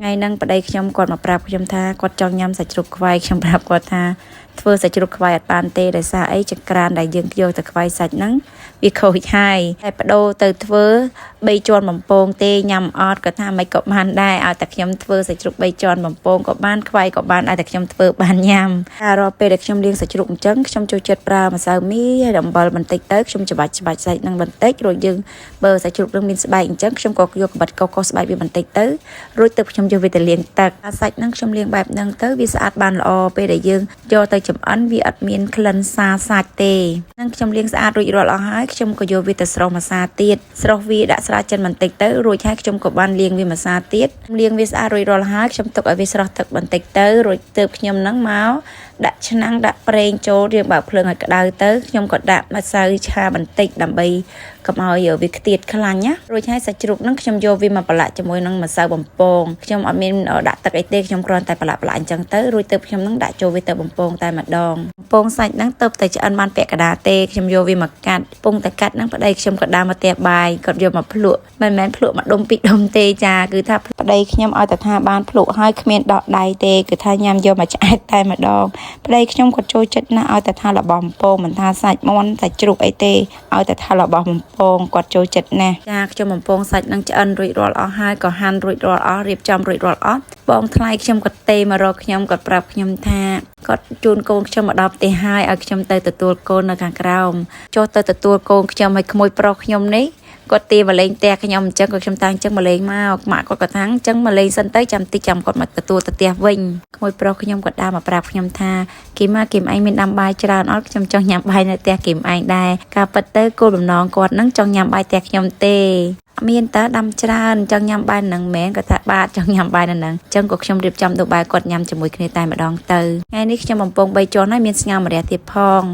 ថ្ងៃហ្នឹងប្តីខ្ញុំគាត់មកប្រាប់ខ្ញុំថាគាត់ចង់ញ៉ាំសាច់ជ្រូកខ្វៃខ្ញុំប្រាប់គាត់ថាធ្វើសាច់ជ្រូកខ្វៃអត់បានទេដោយសារអីចង្ក្រានដែលយើងយកទៅខ្វៃសាច់ហ្នឹងវាខូចហើយតែបដូរទៅធ្វើបីជាន់បំពងទេញ៉ាំអត់គាត់ថាមិនក៏បានដែរឲ្យតែខ្ញុំធ្វើសាច់ជ្រូកបីជាន់បំពងក៏បានខ្វៃក៏បានឲ្យតែខ្ញុំធ្វើបានញ៉ាំតែរាល់ពេលដែលខ្ញុំលាងសាច់ជ្រូកអញ្ចឹងខ្ញុំចូលចិត្តប្រើម្សៅមីហើយអំបិលបន្តិចទៅខ្ញុំច្បាច់ច្បាច់សាច់ហ្នឹងបន្តិចរួចយើងបើសាច់ជ្រូកនឹងមានស្បែកអញ្ចឹងខ្ញុំក៏យកក្បិតកកស្បែកវាបន្តិចទៅរួចទៅខ្ញុំយកវាទៅលាងទឹកអាសាច់ហ្នឹងខ្ញុំលាងបែបហ្នឹងទៅវាស្អាតបានល្អពេលដែលយើងយកទៅចម្អិនវាអត់មានក្លិនសាសាច់ទេហ្នឹងខ្ញុំលាងស្អាតរួចរាល់អស់ហើយខ្ញុំក៏យកវាទៅស្រុះម្សាទៀតស្រុះវាដាក់ស្រាចិនបន្តិចទៅរួចហើយខ្ញុំក៏បានលាងវាម្សាទៀតលាងវាស្អាតរួចរាល់ហើយខ្ញុំទុកឲ្យវាស្រស់ទឹកបន្តិចទៅរួចទើបខ្ញុំហ្នឹងមកដាក់ឆ្នាំងដាក់ប្រេងចូលរៀងបើកភ្លើងឲ្យក្តៅទៅខ្ញុំក៏ដាក់ម្សៅឆាបន្តិចដើម្បីកុំឲ្យវាខ្ទាតខ្លាញ់ណារួចហើយសាច់ជ្រូកហ្នឹងខ្ញុំយកវាមកប្រឡាក់ជាមួយនឹងម្សៅបំពងខ្ញុំអត់មានដាក់ទឹកអីទេខ្ញុំគ្រាន់តែប្រឡាក់ប្រឡាក់អញ្ចឹងទៅរួចទើបខ្ញុំនឹងដាក់ចូលវាទៅបំពងតែម្ដងបំពងសាច់ហ្នឹងទៅតែឆ្អិនបានពាក់កណ្ដាលទេខ្ញុំយកវាមកកាត់ពងតែកាត់ហ្នឹងប្តីខ្ញុំក៏ដើរមកផ្ទះបាយគាត់យកមកភ្លក់មិនមែនភ្លក់មកដុំពីរដុំទេចាគឺថាប្តីខ្ញុំឲ្យតែថាបានភ្លក់ហើយគ្មានដកដៃទេគឺថាញ៉ាំយកមកឆ្អែតតែម្ដងប្តីខ្ញុំគាត់ចូលចិត្តណាស់ឲ្យតែថារបស់បំពងមិនថាសាច់មាន់សាច់ជ្រូកអីទេឲ្យតែថារបស់បំពងគាត់ចូលចិត្តណាស់ចាខ្ញុំបំពងសាច់នឹងឆ្អិនរួចរាល់អស់ហើយក៏ហាន់រួចរាល់អស់រៀបចំរួចរាល់អស់បងថ្លៃខ្ញុំក៏ទេមករកខ្ញុំគាត់ប្រាប់ខ្ញុំថាគាត់ជូនកូនខ្ញុំមកដល់ផ្ទះហើយឲ្យខ្ញុំទៅទទួលកូននៅខាងក្រោមចុះទៅទទួលកូនខ្ញុំឲ្យក្មួយប្រុសខ្ញុំនេះគាត់ទាមកលេងផ្ទះខ្ញុំអញ្ចឹងក៏ខ្ញុំតាំងអញ្ចឹងមកលេងមកម៉ាក់គាត់ក៏ថាអញ្ចឹងមកលេងសិនទៅចាំតិចចាំគាត់មកទទួលទៅផ្ទះវិញក្មួយប្រុសខ្ញុំក៏ដើរមកប្រាប់ខ្ញុំថាគីម៉ាគីមឯងមានដាំបាយច្រើនអត់ខ្ញុំចង់ញ៉ាំបាយនៅផ្ទះគីមឯងដែរការពិតទៅគោលបំណងគាត់នឹងចង់ញ៉ាំបាយផ្ទះខ្ញុំទេមានតើដាំច្រើនចង់ញ៉ាំបាយនឹងមែនគាត់ថាបាទចង់ញ៉ាំបាយនៅនឹងអញ្ចឹងក៏ខ្ញុំរៀបចំដូបាយគាត់ញ៉ាំជាមួយគ្នាតែម្ដងទៅថ្ងៃនេះខ្ញុំបំពង3ជាន់ហើយមានស្ងោរម្រះទៀតផង។